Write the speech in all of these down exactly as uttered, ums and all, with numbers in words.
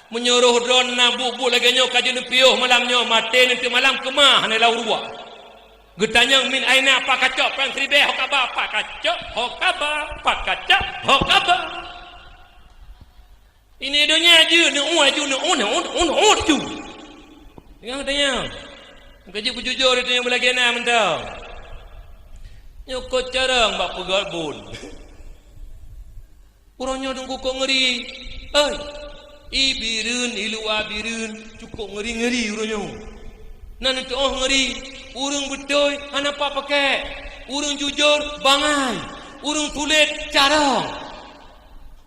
Meunyoe roh droeneuh na buet-buet lagée nyoe ka jeuet neupiôh malam nyoe, maté neuteuek malam keumah hana lam ruah. Geutanyong min aina, pat kacok péng siribée, ho kaba, pat kacok, ho kaba, pat kacok, ho kaba. Ini donya jeuet neu'ue, jeuet neu'ue, neu'ue, neu'ue, neu'ue laju. Nyang tanyong. Ka jeuet beujujur, tanyong beulagée na mantong. Nyoe kot carông bak peugét buet. Uroe nyoe Teungku kok ngeuri. Oi, i Bireuen, i luwa Bireuen, cukôp ngeuri-ngeuri uroe nyoe. Na neutu'oh ngeuri, ureuëng beutôi hana pat pakék, ureuëng jujur bangai, ureuëng sulet carông.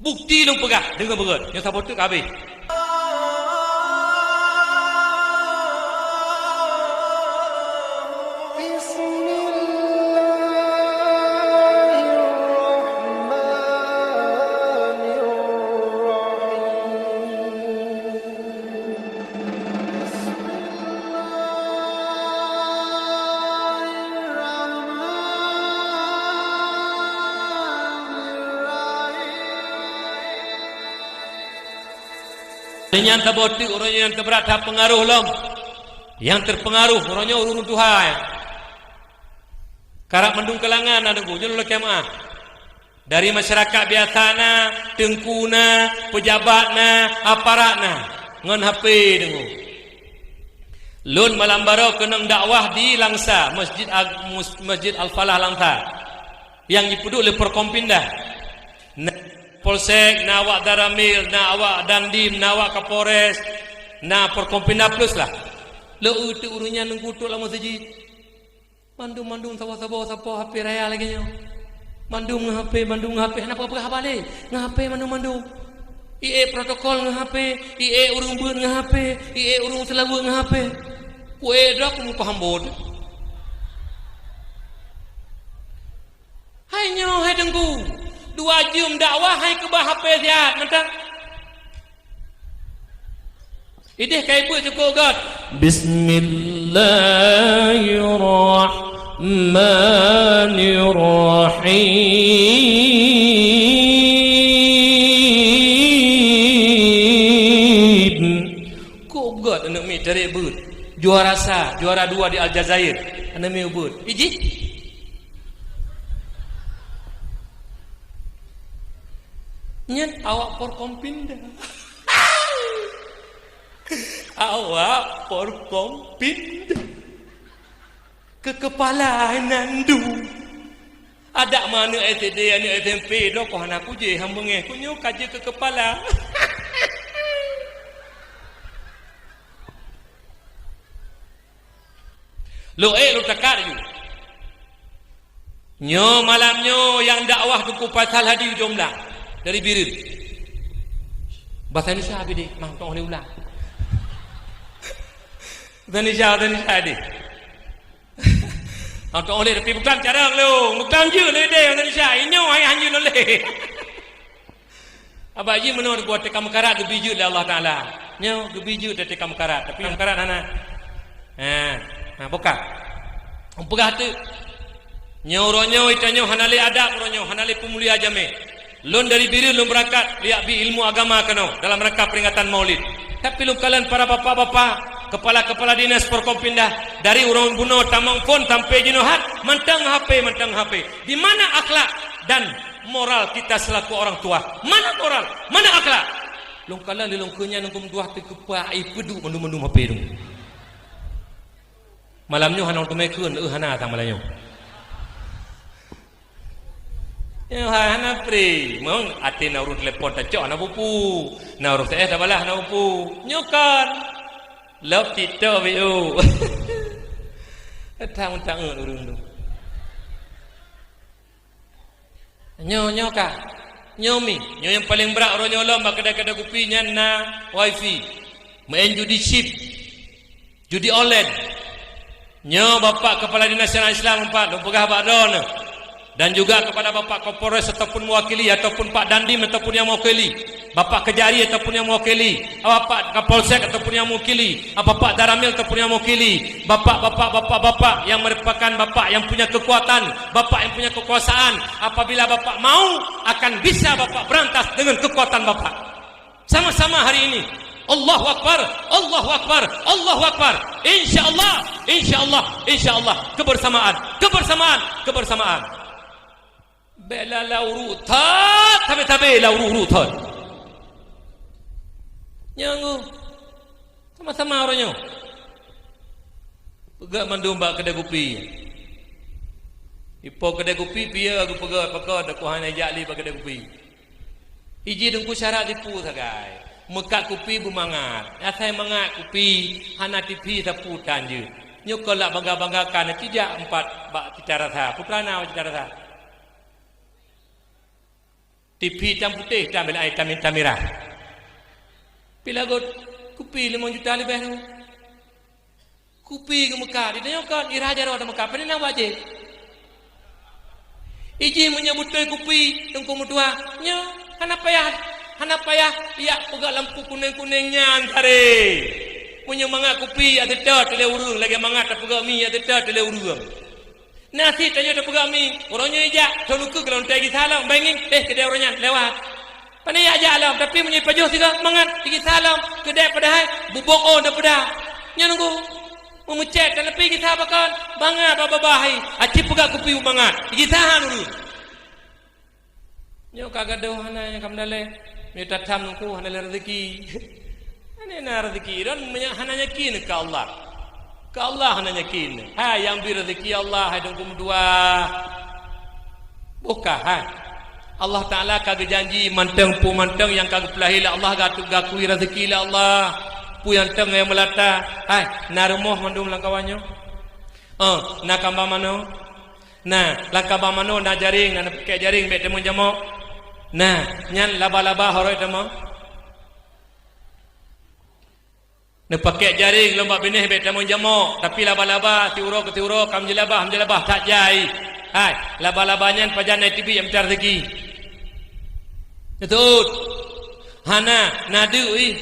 Bukeuti lôn peugah, deungoe beugét, nyoe saboh teuk ka habéh. Nyan saboh teuk uroe nyoe nyang teubrat that peungaroh lom. Nyang teupeungaroh uroe nyoe ureuëng tuha. Karab mandum kalangan na deungoe, nyoe lôn lakée meu'ah. Dari masyarakat biasa na, teungku na, peujabat na, aparat na, ngon H P deungoe. Lôn malam baroe keunong dakwah di Langsa, Masjid Ag-, Mus-, Masjid Al-Falah Langsa, nyang jipeuduek lé Forkompinda. Na Polsek, na awak Danramil, na awak Dandim, na awak Kapolres, na Forkompinda plus lah. Lôn uteuk ureuëng nyan neugeutok lam meuseujid. Mandum-mandum saboh-saboh, saboh H P raya lagée nyoe. Mandum ngon H P, mandum ngon H P, hana peugah-peugah haba lé. Ngon H P mandum-mandum. I ék protokol ngon H P, i ék ureuëng beuet ngon H P, i ék ureuëng seulaweuet ngon H P. Ku ék droe ku muka hambot. Hai nyoe, hai Teungku, dua jeuem dakwah hai keubah H P siat mantong. Ideh kai beuet cukôp göt. Bismillahirrahmanirrahim. Kôp göt aneuk miet tarek beuet. Juara sa, juara dua di Aljazair. Aneuk miet beuet. Iji? Nyan awak Forkompinda. Awak Forkompinda. Keu keupala nandu. Adak ma aneuk S D, aneuk S M P, droe ku hana kujéh, han beungéh, ku nyoe ka jeuet keu keupala. Lôn ék lôn takat laju. Nyoe malam nyoe nyang dakwah Teungku Faisal Hadi Ujong Blang dari Bireuen. Bahasa Indonesia habéh deh, mang tong lé ulang. Bahasa Indonesia, bahasa Indonesia deh. Mang tong lé, tapi bukan carông lôn, bukan jeuet lé deh bahasa Indonesia. Inyoe hai hanjeuet lôn lé. Abak jih meunoe buat teuka meukarat geubri jeuet lé Allah Taala. Nyoe geubri jeuet teuka meukarat, tapi meukarat hana. Ha, ha buka. Peugah teuk. Nyoe uroe nyoe, ita nyoe hana lé adab uroe nyoe, hana lé peumulia jamé. Lôn dari Bireuen lôn beurangkat, liak bi ilmu agama keunoe dalam rangka peringatan Maulid. Tapi lôn kalon para bapak-bapak, kepala-kepala dinas Forkompinda, dari ureuëng bunoe tamong phon sampai jinoe hat, mantong H P, mantong H P. Di mana akhlak dan moral kita selaku orang tua? Mana moral? Mana akhlak? Lôn kalon lé lôn keu nyan ngon dua teukeupah ai peuduek mandum-mandum H P tu. Malam nyoe hana teumé kheun, eh, hana sang malam nyoe. Nyoe hai hana free. Mong até na ureuëng telepon tacok hana bupu. Na ureuëng S M S tabalah hana bupu. Nyoe kan. Love TikTok B O. Tang-tang ureuëng tu. Nyoe, nyoe ka. Nyoe mi, nyoe nyang paleng brat uroe nyoe lom bak keudè-keudè kupi nyan na wifi. Main judi chip. Judi online. Nyoe Bapak Kepala Dinas Syariah Islam empat, lôn peugah bak droeneuh. Dan juga kepada Bapak Kapolres ataupun mewakili, ataupun Pak Dandim ataupun yang mewakili. Bapak Kejari ataupun yang mewakili, Bapak Kapolsek ataupun yang mewakili, Bapak Danramil ataupun yang mewakili, bapak-bapak, bapak-bapak yang merupakan bapak yang punya kekuatan, bapak yang punya kekuasaan, apabila bapak mau, akan bisa bapak berantas dengan kekuatan bapak. Sama-sama hari ini, Allahu Akbar, Allahu Akbar, Allahu Akbar. Insya Allah, insya Allah, insya Allah. Kebersamaan, kebersamaan, kebersamaan. Bèk lam ureueng thot, sabe-sabe lam ureueng thot. Nyan, sama-sama uroe nyoe. Peugah mandum bak keudè kupi. Ipo keudè kupi, piye geupeugah, pakon, dak hana jak lé bak keudè kupi. Iji Teungku syarat tipu sagai. Meukat kupi beumangat. Asai mangat kupi, hana tipi sapu tan jeuet. Nyoe kon lak bangga-banggakan, tijak empat bak Cita Rasa. Putra na Cita Rasa. Tipi tam putéh, tam bela ai tam, tam mirah. Pih lagot kupi limong juta leubeh tu. Kupi geumeukat, di tanyoe kon, ira jaroe tameukat, pane na wajéb. Iji meunyoe beutôi kupi, Teungku meutuah, nyoe hana payah, hana payah yak peugah lampu kuneng-kuneng nyan tare. Meunyoe mangat kupi, yak teutot lé ureueng, lagèe mangat tapeugah mi, yak teutot lé ureueng. Na sit tanyoe tapeugah mi, uroe nyoe ijak, thon ukeue keu lôn teuh gisa lom, bèk ngieng, eh, keudè uroe nyan lewat. Pane yak jak lom, tapi meunyoe pajoh sigoe mangat, gisa lom, keudè padahai bubong ôn tapeugah. Nyan nunggu. Meumeucèt, tapi gisa pakon, mangat bak babah hai, aci peugah kupi mangat, gisa han ureueng. Nyoe ka gadôh hana nyang ka meudalèh. Meunyoe tatham nungku hana lé rezeki. Hana na rezeki. Droen meunyo hana yakin keu Allah. Keu Allah hana yakin. Hai nyang bri rezeki Allah, hai Teungku meutuah. Boh ka, hai. Allah Taala ka geujanji mantong peue mantong nyang ka geupeulahé lé Allah, gatu-, gakui rezeki lé Allah. Peue nyang tong nyang meulata. Hai, na rumoh mandum lam kawan nyoe? Oh, na kamba manoe? Na, lam kaba manoe na jaréng, na neupakèk jaréng bèk tamong jamok. Na, nyan laba-laba harôh tamong. Neupakèk jaréng lom bak binéh bèk tamong jamok, tapi laba-laba siuroe keu siuroe ka meujeulabah, meujeulabah that jai. Hai, laba-laba nyan pajan na teubiet nyang mita rezeki. Beutôi. Hana, na deuk ih.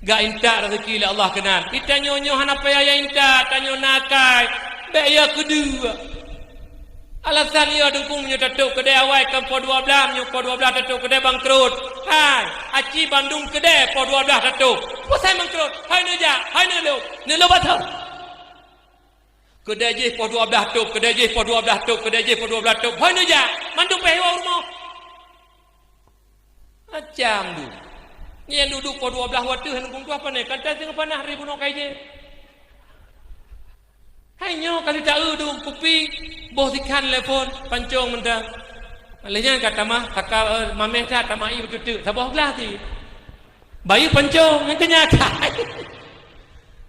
Gak intat rezeki lé Allah keunan. Di tanyoe nyoe hana payah jak intat, tanyoe na akai. Bèk ya keudua. Alasan ya dukung nyoe tatôp keudè awai kan poh dua blah, nyoe poh dua blah tatôp keudè bangkrot. Hai, aci bandum keudè poh dua blah tatôp. Peue sai bangkrot? Hai neujak, hai neulôp. Neulôp ateuh. Keudè jih poh dua blah tôp, keudè jih poh dua blah tôp, keudè jih poh dua blah tôp. Hai neujak, mandum pèh iwoe u rumoh. Macam tu. Nyan duek-duek poh dua blah watèe hana geutuah pané, kan tan singoh panah ribu nyoe kai jih. Hai nyoe kali ta-eu dum kupi, boh sikhan lé phôn, pancong mantong. Lheueh nyan ka tamah, saka, eh, mamèh that tamah ie beuteuk-teuk, saboh glah cit. Bayeue pancong, nyan keu nyan akai.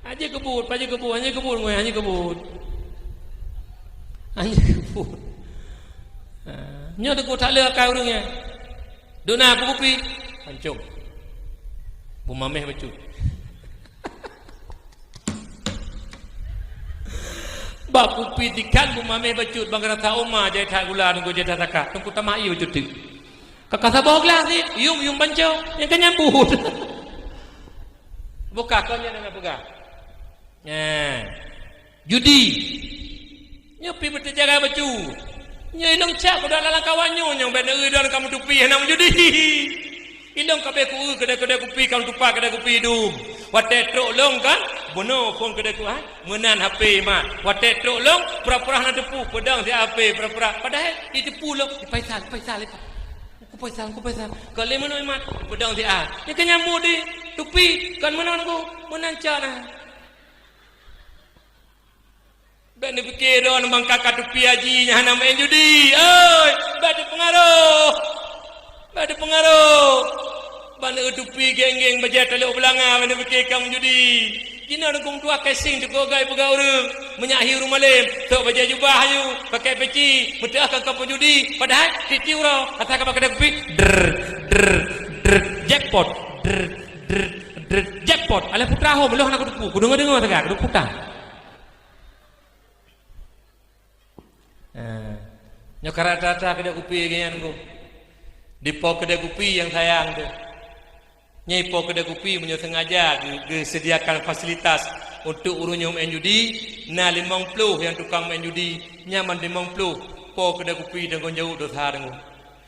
Hana jeuet keu buet, hana jeuet keu buet, hana jeuet keu buet, hana jeuet keu buet. Hana jeuet keu buet. Ha, nyoe teungku that lé akai ureueng nyan. Duna beukupi, pancong. Beumamèh bacut. Bak kupi tikan beumamèh bacut, bang rasa oma jai that gula, nunggu jai that saka. Teungku tamah ie bacut teuk. Ka, ka saboh glah cit, yum, yum pancong, nyang ka nyambut. Bukah kon nyan na peugah. Nyan. Judi. Nyoe pi beuteujaga bacut. Nyoe ilong cak keu dalam kawan nyoe, nyoe bèk neueu droen ka meutupi hana meujudi. Ilong ka bèk kueu keudè-keudè kupi, ka meutupa keudè kupi dum. Watèe trok lôn kan, bunoe phôn keudè ku, ha? Meunan H P mat. Watèe trok lôn, pura-pura hana teupeu, peudong siat H P, pura-pura. Padahai jiteupeu lôn, "Di Faisal, Faisal, Faisal." Ku Faisal, ku Faisal. Ka lé meunoe mat, peudong siat. Nyan ka nyambut di tupi, kon meunan ku, meunan cok na. Bèk neupike droen bang ka ka tupi haji nyang hana meu'en judi. Oi, bèk teupeungaroh. Bèk teupeungaroh. Ban eu tupi geng-geng bajèe talok beulanga, ban neupike ka meujudi. Jinoe dukung tuah casing teuka gai peugah ureueng. Meunyak hi ureueng malém, sok bajèe jubah ayue, pakèk peci, meuteu'ah ka ka peujudi. Padahai tiep-tiep uroe, asai ka bak keudè kupi, drr, drr, drr, jackpot. Drr, drr, drr, jackpot. Alah putra ho, meulôh hana kuteupeu. Kudeungoe-deungoe sagai, kudeungoe putra. Eh, nyoe ka rata-rata keudè kupi lagèe nyan, Teungku. Di po keudè kupi nyang sayang teuh. Nyan po keudè kupi meunyoe sengaja ge-, geuseudiakan fasilitas untuk ureueng nyang meu'en judi, na limong ploh nyang tukang meu'en judi, nyan ban limong ploh po keudè kupi deungon jaweueb dosa deungon.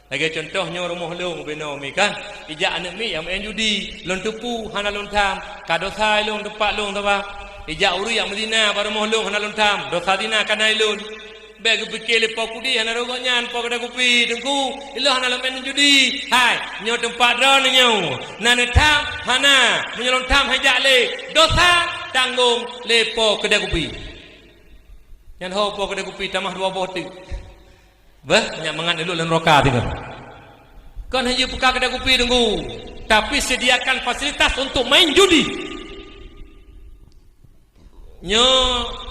Lagée cuntoh nyoe rumoh lôn ubé noe mi kan, ijak aneuëk miet nyang meu'en judi, lôn teupeu hana lôn tham, ka dosa lôn teumpat lôn saba. Ijak ureuëng nyang meuzina bak rumoh lôn hana lôn tham, dosa zina ka na ilôn. Bék geupike lé po kudi hana rhot gobnyan po keudè kupi, Teungku, ilôn hana lôn meu'en judi. Hai, nyoe teumpat droeneuh nyoe. Na neutham? Hana. Meunyoe lôn tham hai jak lé. Dosa tanggong lé po keudè kupi. Nyan ho po keudè kupi tamah dua boh teuk. Beuh, nyak mangat ilôn lam neuraka teungoh. Kon hanya buka keudè kupi Teungku, tapi sediakan fasilitas untuk main judi. Nyoe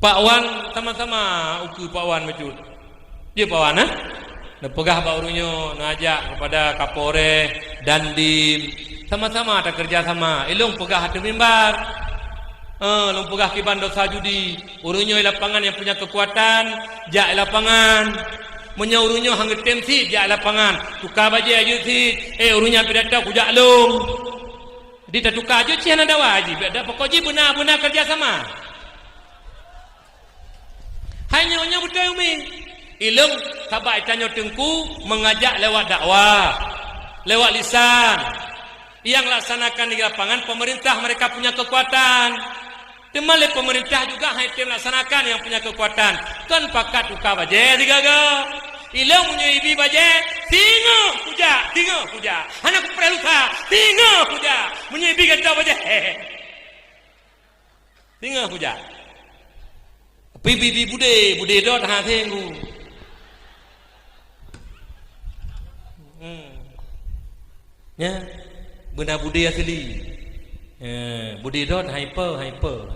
Pak Wan sama-sama ukeue Pak Wan bacut. Dia Pak Wan, eh? Neupeugah bak ureuëng nyoe, neuajak kepada Kapolres, Dandim, sama-sama takerja sama. Ilôn peugah ateueh mimbar. Eh, lôn peugah kiban dosa judi. Ureuëng nyoe lapangan nyang punya keukuatan, jak lapangan. Meunyoe ureuëng nyoe hana geutem sit, jak lapangan. Tuka bajée jeuet sit. Eh, ureuëng nyan pidato kujak lôn. Di tatuka jeuet cit hana dawa jih, bék da pokok jih beuna-beuna kerja sama. Hai nyoe, nyoe beutôi umi. Ilôn sabab tanyoe Teungku mengajak lewat dakwah, lewat lisan. Yang laksanakan di lapangan pemerintah mereka punya kekuatan. Teuma lé pemerintah juga hai tem laksanakan yang punya kekuatan. Kon pakat tuka bajée sigaga. Ilôn meunyoe ibi bajée, singoh kujak, singoh kujak. Hana kupreh lusa, singoh kujak. Meunyoe ibi gantoe bajée, singoh kujak. Tapi bi, bi budé, budé dot ha senggu. Hmm. Nya, beuna budé asli. Eh, budé dot hai po, hai po.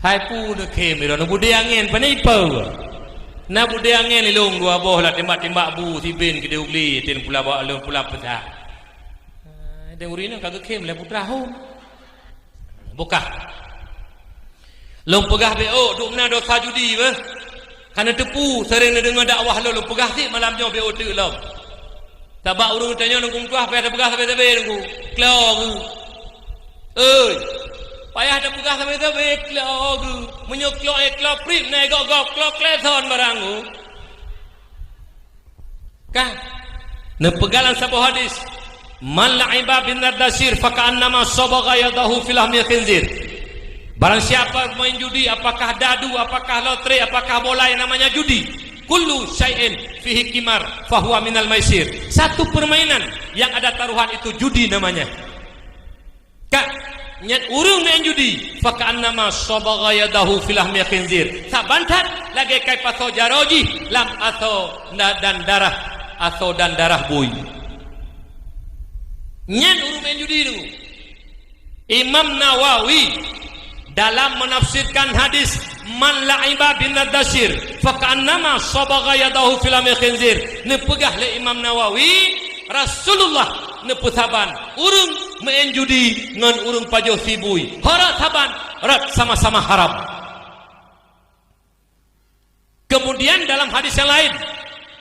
Hai pu neukhém droeneuh budé angén pane ipo. Na budé angén ilôn dua boh lah timbak-timbak bu siben keudeh u glé, ten pula ba lôn pula peusa. Ah, dan ureuëng nyan ka geukhém lé putra hom. Bukah. Lôn peugah bék ôk, duek meunan dosa judi beuh. Ka neuteupeue, seuréng neudeungoe dakwah lôn, lôn peugah sit malam nyoe bék ôk teuk lom. Sabab ureuëng tanyoe nunggu meutuah payah tapeugah sabe-sabe nunggu. Klo geuh. Oi. Payah tapeugah sabe-sabe klo geuh. Meunyoe klo, eh, klo prip na gok-gok, klo kleson barang geuh. Kan? Neupeugah lam saboh hadis, "Man la'iba bin nardasir faka'annama sabagha yadahu fi lahmil khinzir." Barang siapa main judi, apakah dadu, apakah lotre, apakah bola yang namanya judi, kullu syai'in fihi qimar fahuwa minal maisir. Satu permainan yang ada taruhan itu judi namanya. Ka, nyan ureuëng meu'en judi, faka'annama sabagha yadahu fi lahmil khinzir. Saban that lagée kai pasoe jaroe jih lam asoe na-, dan darah, asoe dan darah bui. Nyan ureuëng meu'en judi tu. Imam Nawawi dalam menafsirkan hadis, "Man la'iba bin nardasir, faka'annama sabagha yadahu fi lahmil khinzir." Neupeugah lé Imam Nawawi, Rasulullah neupeusaban ureuëng meu'en judi ngon ureuëng pajoh si bui. Ho rot saban, rot sama-sama haram. Kemudian dalam hadis yang lain,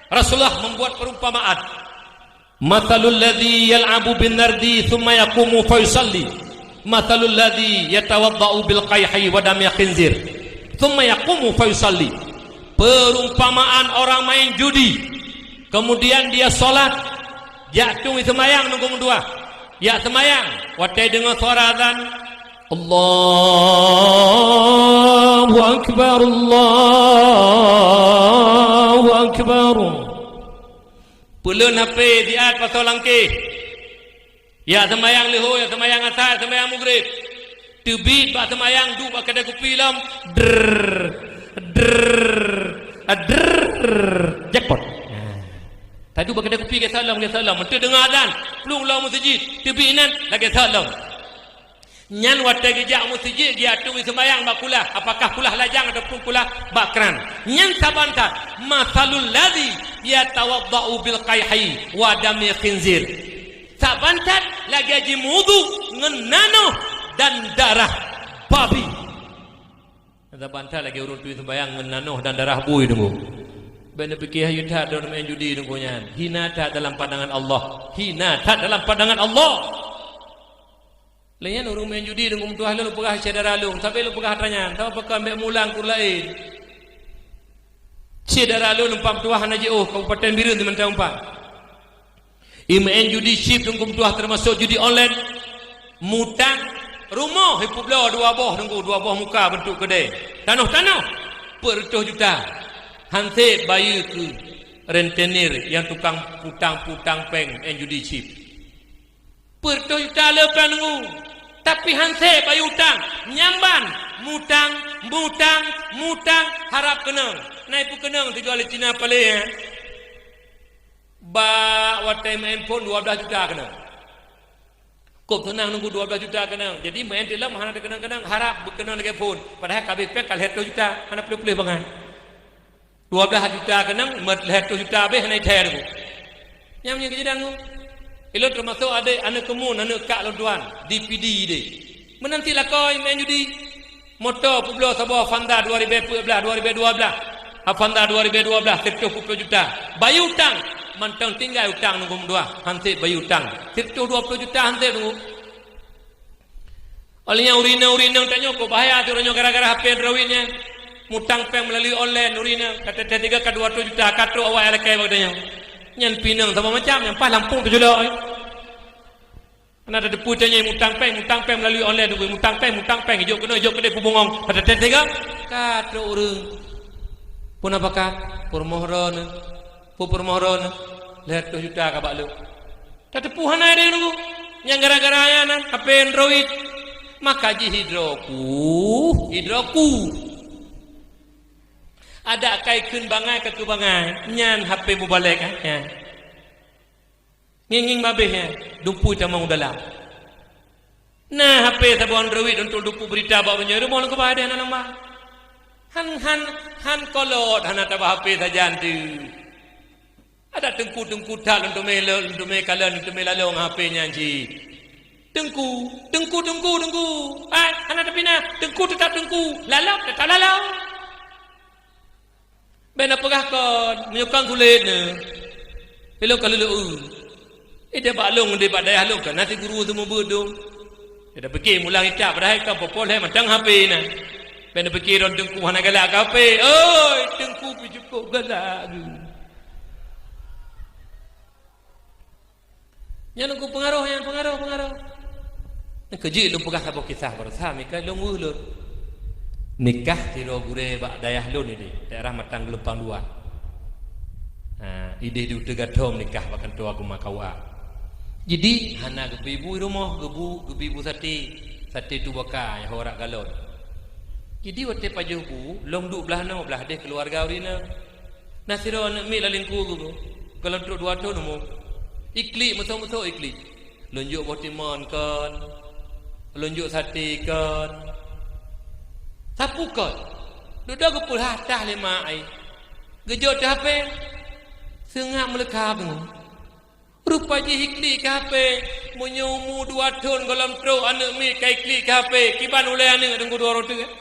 Rasulullah membuat perumpamaan. "Matsalul ladzi yal'abu bin nardi tsumma yaqumu fa yusalli. Matsalul ladzi yatawadda'u bil qaihi wa dami khinzir. Tsumma yaqumu fa yusalli." Perumpamaan orang main judi, kemudian dia sholat, jak tueng seumayang nunggu meutuah. Jak seumayang, watée deungoe suara azan, Allahu Akbar, Allahu Akbar. Peuleuen H P, siat pasoe langkeh. Ya seumayang leuhô, ya seumayang asa, ya seumayang mugrib. Teubiet bak seumayang, duek bak keudè kupi lom. Drrrr, drrrr, drrrr. Jackpot. Nah. Taduek bak keudè kupi, geusalom, geusalom. Meuteue deungoe azan, plueng lom meuseujid. Teubiet inan, lagèe salom. Nyan watèe geujak meuseujid, geujak tueng seumayang bak kulah, apakah kulah lajang ataupun kulah bak kran. Nyan saban that, "Matsalul ladzi yatawadda'u bil qaihi wa dami khinzir." Saban that lagèe jimudu ngon nanoh dan darah babi. Saban that lagèe ureueng tueng seumayang ngon nanoh dan darah bui, Teungku. Bèk neupike hayeu that droeneuh meu'en judi, Teungku, nyan. Hina that dalam pandangan Allah. Hina that dalam pandangan Allah. Lheuh nyan ureueng meu'en judi deungon meutuah lôn peugah syedara lôn, sabe lôn peugah atra nyan, sabe pakon bèk mulang keu ureueng laén. Syedara lôn Empat Meutuah hana jiôh, Kabupaten Bireuen simantong pat. Imeu'en judi chip Teungku Meutuah, teumasok judi online. Mutang rumoh ipubloe dua boh Teungku, dua boh muka beuntuk keudè. Tanoh-tanoh peuet reutôh juta. Hanse bayeue keu rentenir nyang tukang putang-putang péng en judi chip. Peuet reutôh juta le péng Teungku, tapi hanse bayeue utang. Nyang ban mutang, mutang, mutang, harab keunong. Na ipeukeunong sigoe lé Cina paleng, eh? Bak watèe meu'en phôn dua blaih juta keunong. Kôb seunang Teungku, dua blaih juta keunong. Jadi meu'en teuk lom hana teukeunong-keunong, harab beukeunong lagèe phôn. Padahai ka abéh péng ka lhèe reutôh juta, hana puléh-puléh bangai. Dua blaih juta keunong, meuet lhèe reutôh juta abéh hana ithèe Teungku. Nyan meunyoe keujeudang Teungku. Ilôn teumasok adék aneuk keumuen, aneuk kak lôn tuan, di Pidie deh. Meunan cit lakoe meu'en judi. Moto peubloe saboh Avanza dua ribèe peuet blaih, dua ribèe dua blaih. Avanza dua ribèe dua blaih, sireutôh peuet plôh juta. Bayeue utang, mantong tinggai utang Teungku meutuah, hanse bayeue utang. Sireutôh dua plôh juta hanse Teungku. Óh lheueh nyan ureueng inong-ureueng inong tanyoe, kok bahaya teuh uroe nyoe gara-gara H P Android nyan. Mutang péng meulalu online ureueng inong, ka teuh-teuh tiga ka dua ratus juta, ka trok awai lakèe bak tanyoe. Nyan pih inong saboh macam, nyang paih lampôh teuculok, eh. Hana tateupeue tanyoe mutang péng, mutang péng meulalu online, mutang péng, mutang péng, ijok keunoe, ijok keudeh, peubungong, ka teuh-teuh tiga, ka trok ureueng. Peue na pakat, peurumoh droeneuh, peue peurumoh droeneuh, lhèe reutôh juta ka bak lôn. Tateupeue hana deh Teungku. Nyang gara-gara nyan H P Android. Maka jih hidroku, hidroku. Adak kai kheun bangai ka keu bangai. Nyan H P mubalek, ah, nyan. Ngieng-ngieng babeh, eh, dumpui tamong u dalam. Na H P saboh Android untuk dumpui beurita bak uroe nyoe, rumoh lôn keubah deh na namba. Han, han, han kolot hana tabah H P sajan teuh. Adak teungku-teungku that lôn teumé le-, lôn teumé kalon, lôn teumé lalong H P nyan cit. Teungku, teungku, teungku, teungku. Ai, hana tapinah. Teungku teutap teungku. Lalong teutap lalong. Bèk na peugah kon, meunyoe kon kulét neuh. Ilôn ka lôn lôn eu. Eh, di bak lôn, di bak dayah lôn ka na si guru seumeubeuet dong. Dia dah pike mulang icak, padahai ka poh-poh lhèe mantong H P na. Bèk na pike droen teungku hana galak keu H P. Oi, teungku pih cukôp galak geuh. Nyan Teungku peungaroh, nyan peungaroh, peungaroh. Nyan keuh jeuet lôn peugah saboh kisah baroesa, meuikôt lôn weueh lôn. Nikah sidroe gurèe bak dayah lôn idéh, daerah Matang Geulumpang Dua. Ha, idéh di Uteue Gathom nikah bak kantoe agama K U A. Jadi, hana geubri bu i rumoh, geubu, geubri bu saté. Saté tubaka nyang ho rab galon. Jadi, watèe pajoh bu, lom duek blah noe, blah deh keuluwarga ureueng inong. Na sidroe aneuk miet lalingku geuh, gohlom trok dua thôn umu. Iklik, meusoe-meusoe iklik. Lôn jok boh timon kon. Lôn jok saté kon. Sapeue kon? Dudoe geupeulhah tah lé mak ai. Geujok teuh H P. Seungab meuleuka beungoh. Rupa jih iklik keu H P. Meunyoe umu dua thôn gohlom trok aneuk miet ka iklik keu H P, kiban ulèe aneuk Teungku dua droe teuh.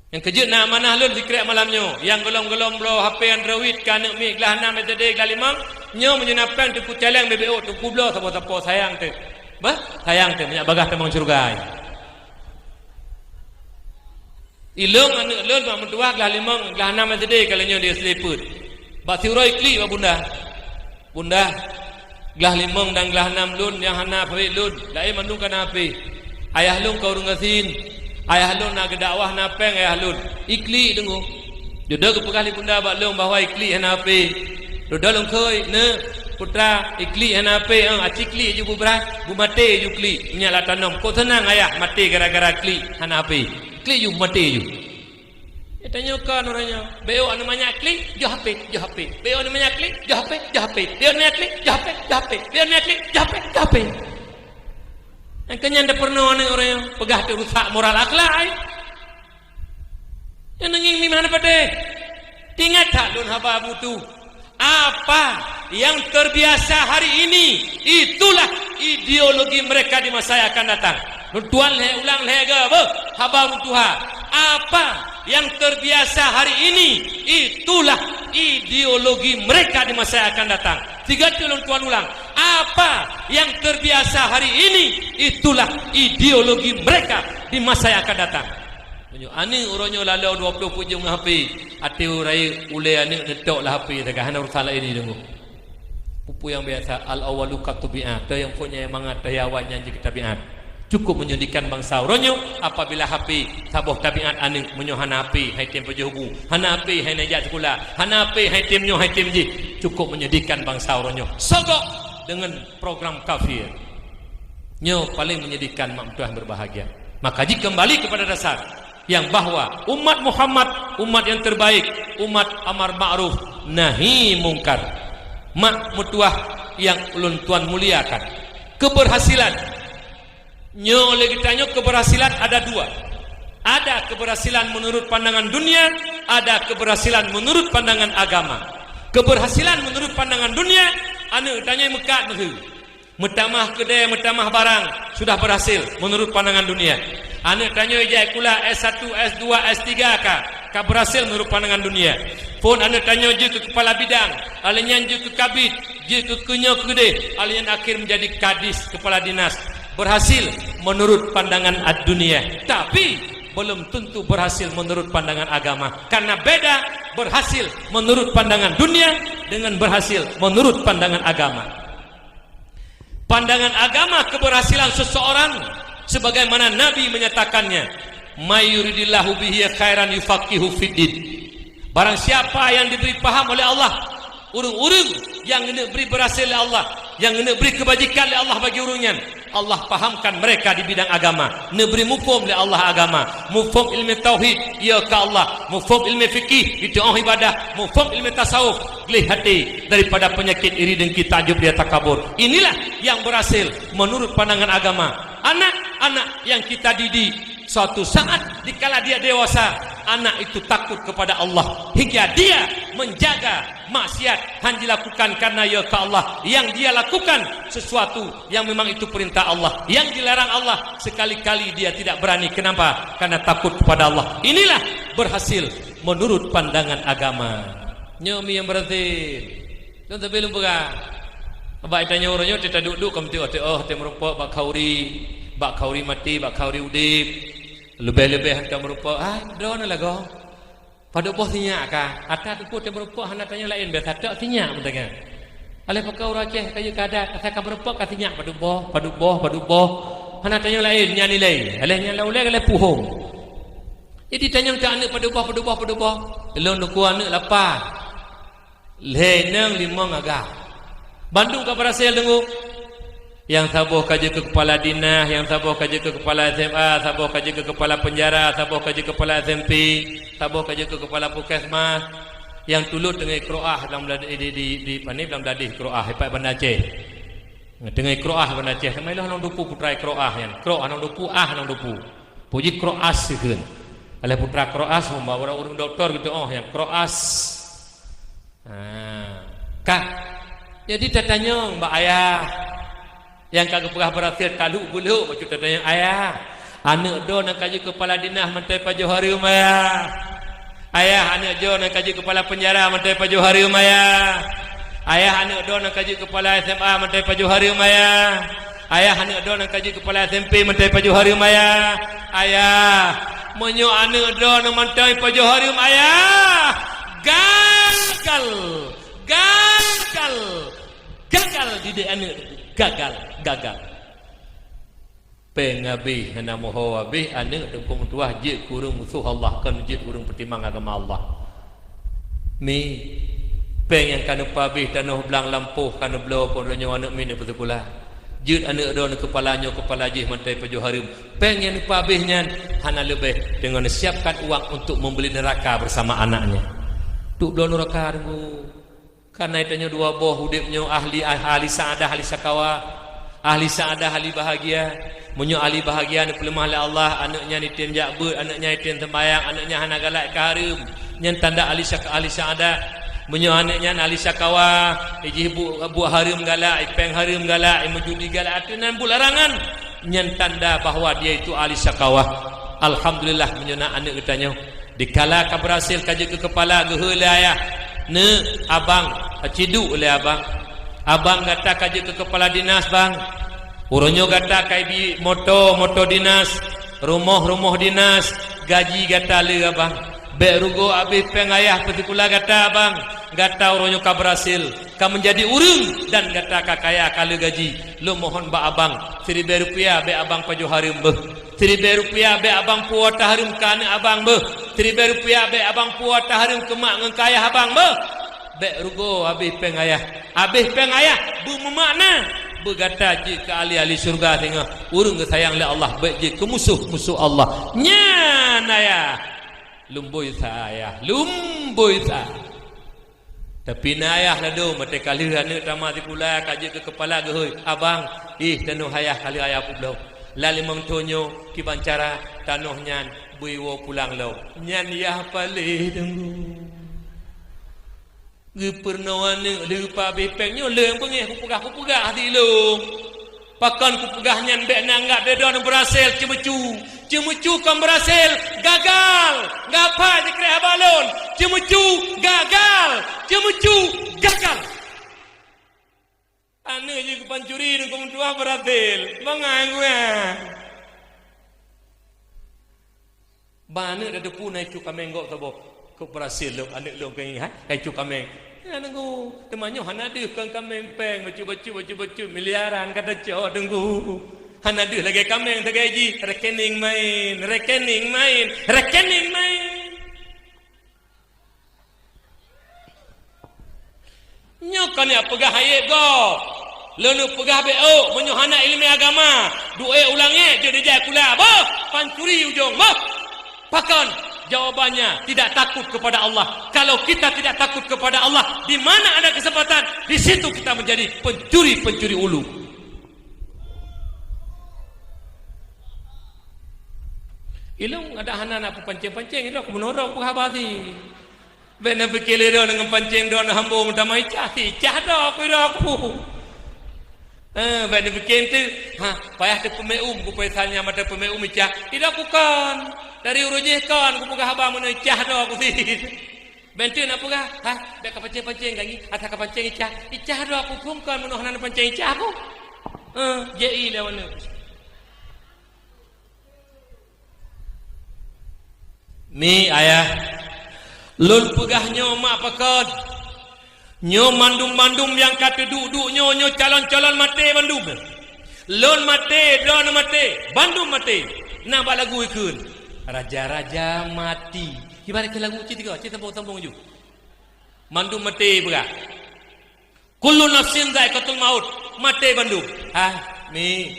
Nyang keujeuet na amanah lôn sikrek malam nyoe, nyang gohlom-gohlom bloe H P Android keu aneuk miet glah nam S D glah limong, nyoe meunyoe na péng Teungku cèlèng beubeue, Teungku bloe saboh sapo sayang teuh. Bah, sayang teuh, meunyak bagaih tamong syeuruga. Ilôn aneuk lôn bak meutuah glah limong, glah nam S D ka lheueh nyoe di S D peuet. Bak siuroe iklik bak bunda. Bunda, glah limong dan glah nam lôn nyang hana favorit lôn, laén mandum ka na H P. Ayah lôn ka ureueng gasien. Ayah lôn na geudakwah na péng ayah lôn. Iklik deungoe. Dudoe geupeugah lé bunda bak lôn bahwa iklik hana H P. Dudoe lôn kheun, "Neuk, putra, iklik hana H P, eh, aci klik ju bubrai, bumaté ju klik, meunyak la tanom." Kok seunang ayah maté gara-gara klik hana H P. Klik ju, maté ju. Geutanyoe kon uroe nyoe, beuh aneuk manyak klik, joh H P, joh H P. Beuh aneuk manyak klik, joh H P, joh H P. Beuh aneuk manyak klik, joh H P, joh H P. Beuh aneuk manyak klik, joh H P, joh H P. Nyang keunyan tapeurunoe aneuk uroe nyoe, peugah teuh rusak moral akhlak ai. Nyang neungieng mimah na padé. Teuingat that lôn haba butu. Apa yang terbiasa hari ini, itulah ideologi mereka di masa yang akan datang. Lôn tuan lhèe ulang lhèe ga beuh, haba lôn tuha. Apa yang terbiasa hari ini, itulah ideologi mereka di masa yang akan datang. Tiga tu lôn tuan ulang. Apa yang terbiasa hari ini, itulah ideologi mereka di masa yang akan datang. Meunyoe aneuk uroe nyoe laloe dua ploh peuet jeuem ngon H P, até rayeuk ulée aneuk neutok lam H P sagai, hana urusan laén jih deungoe. Peue-peue nyang biasa, al-awwalu kat-tabi'ah, teuh nyang phon nyang mangat, teuh nyang awai nyan jeuet keu tabi'at. Cukup menyedihkan bansa uroe nyoe apabila H P saboh tabi'at aneuk, meunyoe hana H P han item pajoh bu, hana H P han item jak sikula, hana H P han item nyoe han item jih. Cukup menyedihkan bansa uroe nyoe. Sogok deungon program kafir. Nyoe paléng menyedihkan mak meutuah berbahagia. Maka jikeumbali kepada dasar yang bahwa umat Muhammad, umat yang terbaik, umat amar ma'ruf nahi mungkar. Mak meutuah yang ulôn tuan muliakan. Keberhasilan. Nyoe lé geutanyoe keberhasilan ada dua. Ada keberhasilan menurut pandangan dunia, ada keberhasilan menurut pandangan agama. Keberhasilan menurut pandangan dunia, aneuk tanyoe meukat meuheu. Meutamah keudè, meutamah barang, sudah berhasil menurut pandangan dunia. Aneuk tanyoe ijak sikula S satu, S dua, S tiga ka, ka berhasil menurut pandangan dunia. Phon aneuk tanyoe jeuet keu kepala bidang, akhé nyan jeuet keu kabid, jeuet keu keunyoe keudeh, akhé nyan akhé menjadi kadis, kepala dinas. Berhasil menurut pandangan ad-dunia, tapi belum tentu berhasil menurut pandangan agama. Karena beda berhasil menurut pandangan dunia dengan berhasil menurut pandangan agama. Pandangan agama keberhasilan seseorang sebagaimana Nabi menyatakannya, "May yuridillahu bihi khairan yufaqihu fiddin." Barang siapa yang diberi paham oleh Allah, ureuëng-ureuëng nyang geuneuk bri berhasil lé Allah, nyang geuneuk bri keubajikan lé Allah bagi ureuëng nyan, Allah pahamkan mereka di bidang agama. Neubri muphom lé Allah agama, muphom ilmu tauhid, ya ka Allah, muphom ilmu fikih, itu oh ibadah, muphom ilmu tasawuf, gleh hati daripada penyakit iri dengki, takjub, ria, takabur. Inilah yang berhasil menurut pandangan agama. Anak-anak yang kita didik, suatu saat dikala dia dewasa, anak itu takut kepada Allah hingga dia menjaga maksiat han jilakukan karena ya ka Allah, yang dia lakukan sesuatu yang memang itu perintah Allah, yang dilarang Allah, sekali-kali dia tidak berani. Kenapa? Karena takut kepada Allah. Inilah berhasil menurut pandangan agama. Nyoe mi nyang berhasil. Nyoe tapi lôn peugah. Bak tanyoe uroe nyoe teuka duek-duek ka meuteuoh-teuoh, teumeureumpok bak khauri, bak khauri maté, bak khauri udeb. Leubeh-leubeh han ka meureumpok, ah, droeneuh lagoe. Padub boh sinyak ka, ata teupeu teumeureumpok hana tanyoe laén, biasa tok sinyak meutanyoe. Alah pakon ureuëng Aceh kayue ka adat, asai ka meureumpok ka sinyak padub boh, padub boh, padub boh. Hana tanyoe laén, nyan ilée. Alah nyan ulée, alah puhong. Jadi tanyoe ta aneuk padub boh, padub boh, padub boh. Lôn dukue aneuk lapan. Lhée nang limong agam. Bandum ka berhasil deungoe. Nyang saboh ka jeuet keu kepala dinas, nyang saboh ka jeuet keu kepala S M A, saboh ka jeuet keu kepala penjara, saboh ka jeuet keu kepala S M P, saboh ka jeuet keu kepala puskesmas. Nyang tulot teungoh ikroah lam Bela-, di, di, di, di, pane, lam Bladeh ikroah, ipat Banda Aceh. Teungoh ikroah Banda Aceh, teuma iloh nong dupu putra ikroah nyan. Kro nong dupu, ah nong dupu. Puji kroas sikheun. Alah putra kroas, umpama ureuëng doktor gitu, oh, nyang kroas. Ha. Ka. Jadi tatanyong bak ayah nyang ka geupeugah berhasil taluk beulhok, bacut tatanyong, "Ayah, aneuk droe nyang ka jeuet keu kepala dinas mantong pajoh hareuem, ayah? Ayah, aneuk droe nyang ka jeuet keu kepala penjara mantong pajoh hareuem, ayah? Ayah, aneuk droe nyang ka jeuet keu kepala S M A mantong pajoh hareuem, ayah? Ayah, aneuk droe nyang ka jeuet keu kepala S M P mantong pajoh hareuem, ayah? Ayah, meunyoe aneuk droe nyang mantong pajoh hareuem, ayah, gagal, gagal, gagal didik aneuk, gagal, gagal." Péng habéh, hana meuho habéh, aneuk teungku meutuah jeuet keu ureuëng musoh Allah, kon jeuet keu ureuëng peutimang agama Allah. Mi, péng nyang ka neupeuhabéh tanoh blang lampôh ka neubloe kon, uroe nyoe aneuk mi neupeusikula. Jeuet aneuk droeneuh keupala nyoe keupala jih mantong pajoh hareuem. Péng nyang neupeuhabéh nyan hana leubeh, teungoh neusiapkan uang untuk membeli neraka bersama anaknya. Untuk bloe nuraka deungoe. Karena tanyoe dua boh udeb nyoe ahli, ahli saadah, ahli syakawa. Ahli saadah, ahli bahagia. Meunyoe ahli bahagia neupeuleumah lé Allah, aneuk nyan item jak beuet, aneuk nyan item sembahyang, aneuk nyan hana galak ka hareuem, nyan tanda ahli syak-, ahli saadah. Meunyoe aneuk nyan ahli syakawa, ijih bu-, buet hareuem galak, ipéng hareuem galak, imeujudi galak, ateueh nan buet larangan, nyan tanda bahwa dia itu ahli syakawa. Alhamdulillah, meunyoe na aneuk geutanyoe. Dikala ka berhasil ka jeuet keu keupala, geuhôi lé ayah, "Neuk, abang, aciduk lé abang. Abang gata ka jeuet keu keupala dinas, bang. Uroe nyoe gata ka ibi moto, moto dinas, rumoh, rumoh dinas, Gaji gata le, abang. Bèk rugoe abéh pèng ayah peusikula gata, abang. Gata uroe nyoe ka beurhasil, ka meunjadi ureueng dan gata ka kaya ka le gaji. Lôn mohon bak abang, siribèe rupiah bèk abang pajoh hareuem beuh. Siribèe rupiah bèk abang puwoe tahareuem keu aneuk abang beuh. Siribèe rupiah bèk abang puwoe tahareuem keu mak ngon keu ayah abang beuh. Bèk rugoe abéh pèng ayah. Abéh pèng ayah beumeumakna beugata jeuet keu ahli-ahli syeuruga singoh. Ureueng geusayang lé Allah bèk jeuet keu musoh-musoh Allah. Nyan ayah. Lumbôi sa ayah, lumbôi sa. Tapi na ayah ladôm, watèe ka lheueh aneuk tamat sikula ka jeuet keu keupala geuhôi, "Abang, ih tanoh ayah ka lheueh ayah peubloe. Lam limong thôn nyoe kiban cara tanoh nyan beu iwoe pulang lom." Nyan yah paléh teungku. Geupeurunoe aneuk lheueh pabéh pèng nyoe lé beungéh kupeugah-kupeugah di lôn. Pakon kupeugah nyan bèk neuanggab lé droeneuh beurasel ceumeucu. Ceumeucu kon beurasel, gagal. Gapai sikrek haba lôn. Ceumeucu, gagal. Ceumeucu, gagal. Aneuk jih keu pancuri deungon meutuah beurasel. Bangai gua. Ban aneuk da teupeu na icu kaméng gob saboh. Kok beurasel lôn, aneuk lôn keu nyan, hai, ka icu kaméng. Ya, teungku, teuma nyoe hana deuh kon kaméng pèng, bacut-bacut, bacut-bacut, miliaran ka tacok, teungku. Hana deuh lagèe kaméng sagai jih, rekening main, rekening main, rekening main. Nyoe kon nyang peugah hayéb gob. Lôn peugah bèk ôk, meunyoe hana ileumèe agama, duek u langèt jeuet dijak kula, boh, pancuri ujong, boh. Pakon? Jawabannya, tidak takut kepada Allah. Kalau kita tidak takut kepada Allah, di mana ada kesempatan, di situ kita menjadi pencuri-pencuri ulu. Ilôn ada hana nak peupancéng-pancéng, ilôn aku meunurot peuhaba sih. Bèk neupiké lé droeneuh ngon pancéng droeneuh hambong tamah icah, icah droe aku, droe aku. Eh, bèk neupiké enteuk, ha, payah teupeumeu'um, kupeusan nyang mata peumeu'um icah. Tidak, bukon. Dari uroe jih kon kupeugah haba meunoe icah droe aku sit. Bèk enteuk nak peugah, ha, bèk ka pancéng-pancéng lagi, ata ka pancéng icah. Icah droe aku phon kon meunoe hana pancéng icah aku. Eh, J I lé wana. Mi ayah, lôn peugah nyoe mak pakon. Nyoe mandum-mandum nyang ka teuduek-duek nyoe, nyoe calon-calon maté bandum. Lôn maté, droeneuh maté, bandum maté. Na bak lagu ikheun, "Raja-raja mati." Ibarat keu lagu cit tiga, cit sambung-sambung ju. Mandum maté peugah. "Kullu nafsin dzaiqatul maut," maté bandum. Ah, mi.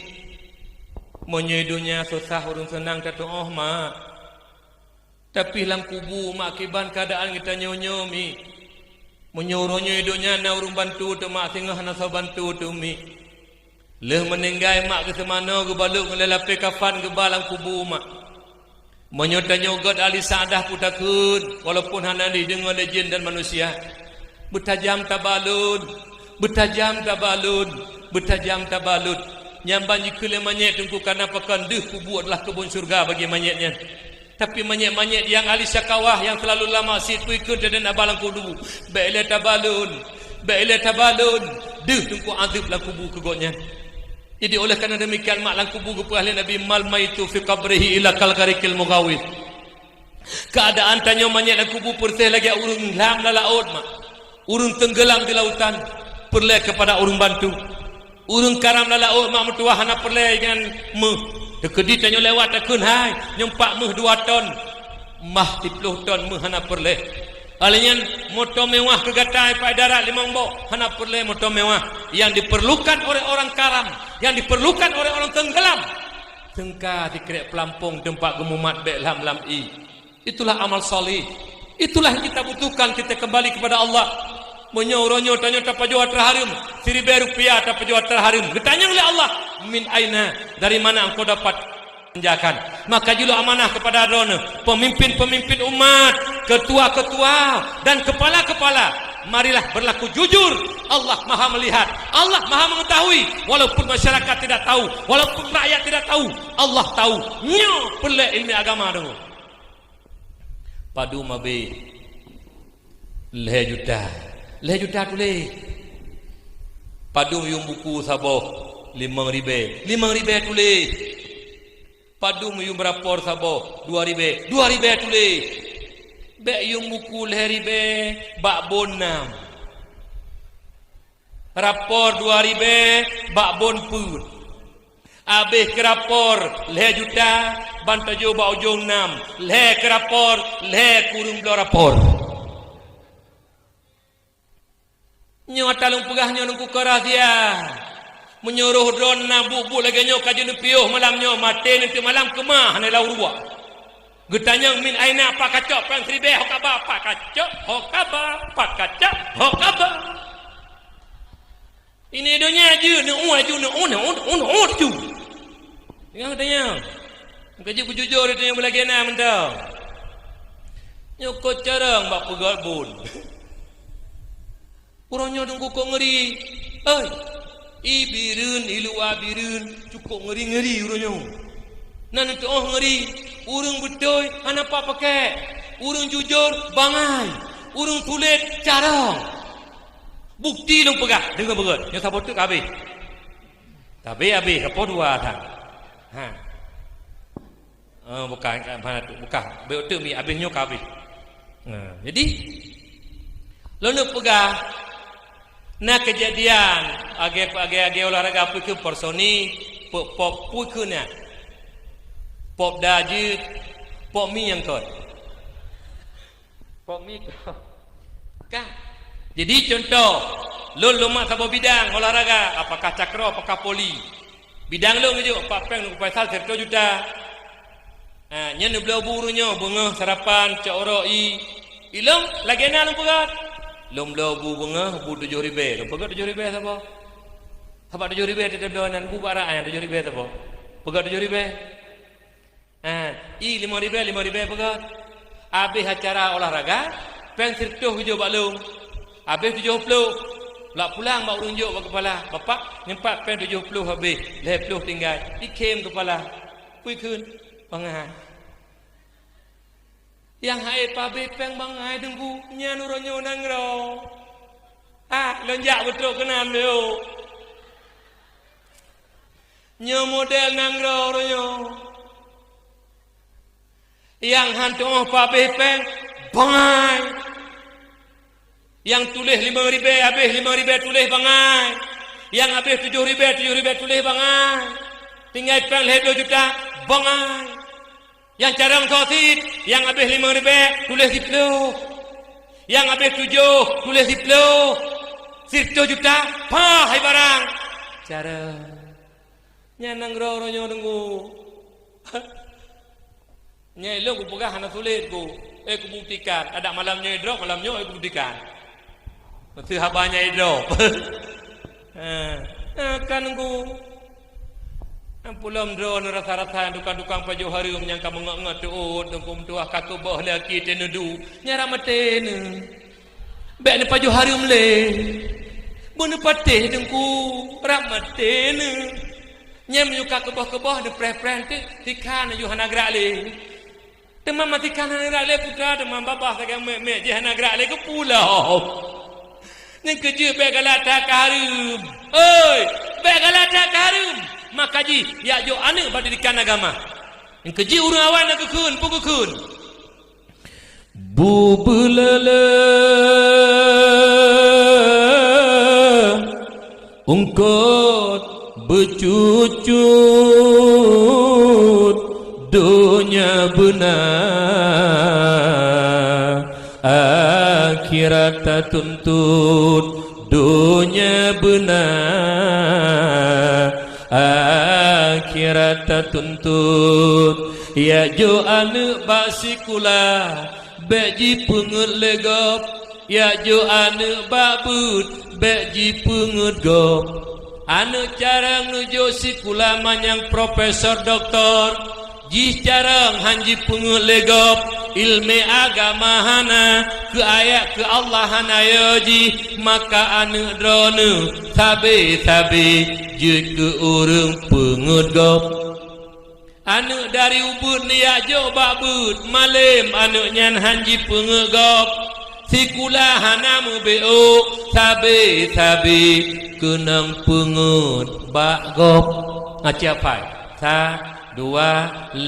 Meunyoe donya susah ureueng seunang tatu'oh, mak. Tapi lam kubu, mak, kiban keuadaan geutanyoe nyoe, mi. Meunyoe uroe nyoe donya na ureueng bantu teuh, mak, singoh hana soe bantu teuh, mi. Lheueh meuninggai mak geuseumanoe geubalot ngon lhée lapée kafan geuba lam kubu mak. Meunyoe tanyoe göt ahli sa'adah peutakheun, walaupun hana jideungoe lé jén dan manusia, beutajam taba lôn, beutajam taba lôn, beutajam taba lôn. Nyan ban jikheun lé manyét teungku, kareuna pakon deuh kubu adalah keubon syeuruga bagi manyét nyan. Tapi manyét-manyét nyang ahli syakawah nyang seulalu lam maksiet peue ikheun teuh dan aba lam kubu, bék ilée taba lôn, bék ilée taba lôn, deuh teungku azeub lam kubu keu gobnyan. Jadi oleh karena demikian mak, lam kubu geupeugah lé Nabi, "Mal maitu fi qabrihi illa kal ghariqil mughawis." Keuadaan tanyoe manyét lam kubu peureséh lagée ureuëng lam lam laôt mak. Ureuëng teunggeulam di lautan peureulée keupada ureuëng bantu. Ureuëng karam lam laôt mak meutuwah hana peureulée ngon méuh. Teukeudi tanyoe lewat takheun hai, nyoe pat méuh dua ton, mah siplôh ton méuh hana peureulée. Óh lheueh nyan moto mewah keu gata pat darat limong boh, hana peureulée moto mewah. Nyang diperlukan oleh orang karam, nyang diperlukan oleh orang teunggeulam, seungka sikrek peulampong teumpat geumumat bék lam-lam ié. Itulah amal saleh. Itulah yang kita butuhkan, kita kembali kepada Allah. Meunyoe uroe nyoe tanyoe tapajoh atra hareuem, siribée rupiah tapajoh atra hareuem, geutanyong lé Allah, "Min aina?" Dari mana engkau dapat menjakan? Maka jilok amanah kepada droeneuh, pemimpin-pemimpin umat, ketua-ketua, dan kepala-kepala, marilah berlaku jujur. Allah Maha Melihat, Allah Maha Mengetahui. Walaupun masyarakat tidak tahu, walaupun rakyat tidak tahu, Allah tahu. Nyoe peureulée ileumèe agama droeneuh. Padum abéh? Lhée juta. Lhée juta tuléh. Padum yuem buku saboh? Limong ribée. Limong ribée tuléh. Padum yum rapor saboh, dua ribèe, dua ribèe tuléh. Bèk yum buku lhèe ribèe bak bon nam. Rapor dua ribèe bak bon peuet. Abéh keu rapor lhèe juta, ban tajôh bak ujông nam, lhèe keu rapor, lhèe keu ureueng bloe rapor. Nyoe ata lôn peugah nyoe Teungku keu rahsia. Meunyoe roh droeneuh na buet-buet lagèe nyoe ka jeuet neupiôh malam nyoe, maté neuteuk malam keumah hana lam ruah. Geutanyong min aina, pakacok péng siribèe, ho kaba, pakacok, ho kaba, pakacok, ho kaba. Ini donya jeuet, neu'ue laju, neu'ue, neu'ue, neu'ue, neu'ue laju. Deungö tanyong. Meukeujeuet beujujur tanyong beulagèe na mantong. Nyoe kôt carông bak peugöt bôn. Uroe nyoe Teungku kok ngeuri. Oi, i Bireuen, i luwa Bireuen, cukôp ngeuri-ngeuri uroe nyoe. Na neutu'oh ngeuri, ureueng beutôi hana pat pakék, ureueng jujur bangai, ureueng sulet carông. Bukeuti lôn peugah, deungö beugöt, nyoe saboh teuk ka abéh. Ka abéh, abéh, ka poh dua that. Ha. Oh, bukan, bukan, bukan. Bèk teuk mi abéh nyoe ka abéh. Nah, jadi, lôn peugah, na keujadian, agèe, agèe, agèe olahraga peue kheun personil, pop, pop, peue kheun nyan. Pop da jeuet, pop mi nyang kon. Pop mi ka. Ka. Jadi, contoh, lôn lôn mat saboh bidang olahraga, apakah cakro, apakah voli. Bidang lôn geujok, pat péng Teungku Faisal siratoh juta. Ha, nyan neubloe bu uroe nyoe, beungoh sarapan, cok uroe i. Ilôn, lagèe na lôn peugöt. Lôn bloe bu beungoh, bu tujoh ribèe. Lôn peugöt tujoh ribèe saboh. Sabab tujoh ribèe teutab bloe nan, bu bak rak nyan tujoh ribèe saboh. Peugöt tujoh ribèe. Ha, i limong ribèe, limong ribèe peugöt. Abéh acara olahraga, péng siratoh geujok bak lôn. Abéh tujoh ploh, lak pulang bak ureueng jok bak keupala. "Bapak, nyoe pat péng tujoh ploh abéh, lhèe ploh tinggai." Ikhém keupala. Peue kheun? Bangai. Nyang hai pabéh péng bangai Teungku, nyan uroe nyoe nanggroe. Ah, lôn jak beutrok keunan lé. Nyoe model nanggroe uroe nyoe. Nyang han tu'oh pabéh péng, bangai. Nyang tuléh limong ribèe, abéh limong ribèe tuléh, bangai. Nyang abéh tujoh ribèe, tujoh ribèe tuléh, bangai. Tinggai péng lhèe ploh juta, bangai. Nyang carông soe cit, nyang abéh limong ribèe, tuléh siploh. Nyang abéh tujoh, tuléh siploh. Siratoh juta, paih barang. Carông. Nyan nanggroe uroe nyoe Teungku. Nyan lôn kupeugah hana sulet ku. Eh, kubuktikan. Adak malam nyoe droe, malam nyoe kubuktikan. Meusti haba nyan droe. Ha, ha, kan Teungku. Ampulom droe neurasa-rasa tukang-tukang pajoh hareuem nyang ka meungot-ngot teuôt, Teungku meutuah ka keuboh lé aki teuh neudu. Nyan rab maté neuh. Bèk neupajoh hareuem lé. Beu neupatéh Teungku, rab maté neuh. Nyan meunyoe ka keuboh-keuboh neupreh-preh teuk, sikhan laju hana grak lé. Teuma masikhan hana grak lé putra, teuma babah sagai mèk-mèk jih hana grak lé keupulo. Nyan keuh jeuet bèk galak that ka hareuem. Oi, bèk galak that ka hareuem. Maka jih, jak jok aneuk bak didikan agama. Nyan keuh jih ureueng awai na geukheun, peue geukheun? Bu beuleuleu, eungkôt beucut-cut, donya beuna, akhirat tatuntut, donya beuna, akhirat tatuntut. Jak jok aneuk bak sikula, bèk jipeungeuet lé gob. Jak jok aneuk bak beuet, bèk jipeungeuet gob. Aneuk carông neujok sikula manyang profesor, doktor. Jih carông han jipeungeuet lé gob, ileumèe agama hana, keu ayat keu Allah hana yo jih, maka aneuk droeneuh sabe-sabe jeuet keu ureueng peungeuet gob. Aneuk dari ubeuet neujak jok bak beuet, malém aneuk nyan han jipeungeuet gob. Sikula hana meubiôk, sabe-sabe keunong peungeuet bak gob. Aci apai? Sa Dua,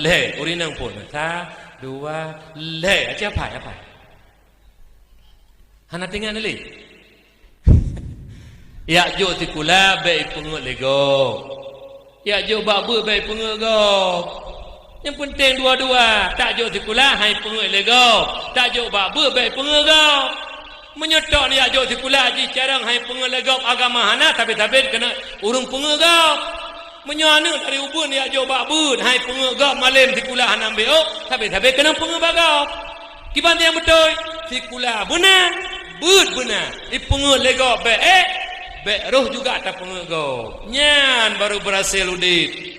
lhèe. Ureueng inong phôn. Sa, dua, lhèe. Aci apai, apai. Hana teuingat lé. Jak jok sikula bèk ipeungeuet lé gob. Jak jok bak beuet bèk ipeungeuet gob. Nyang peunteng dua-dua, tak jok sikula han ipeungeuet lé gob, tak jok bak beuet bèk ipeungeuet gob. Meunyoe tok jak jok sikula jih carông han ipeungeuet lé gob, agama hana, sabé-sabé keuneuk ureueng peungeuet gob. Meunyoe aneuk dari ubeut jak jok bak beuet, han ipeungeuet gob, malém sikula hana ambek ôk, sabé-sabé keuneuk peungeuet bak gob. Kiban nyang beutôi, sikula beuna, beuet beuna, ipeungeuet lé gob bèk ék, bèk roh juga tapeungeuet gob. Nyan baru berhasil udép.